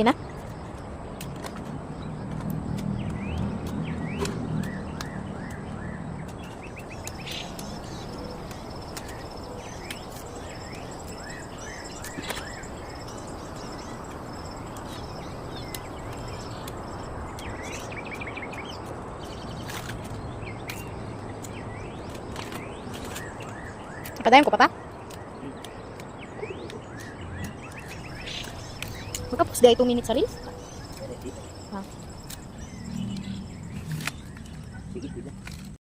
Okay na? Padayon ko pa pa? Magkapos di ay 2 minutes sa reels? Ready? Ah. Sige, sige.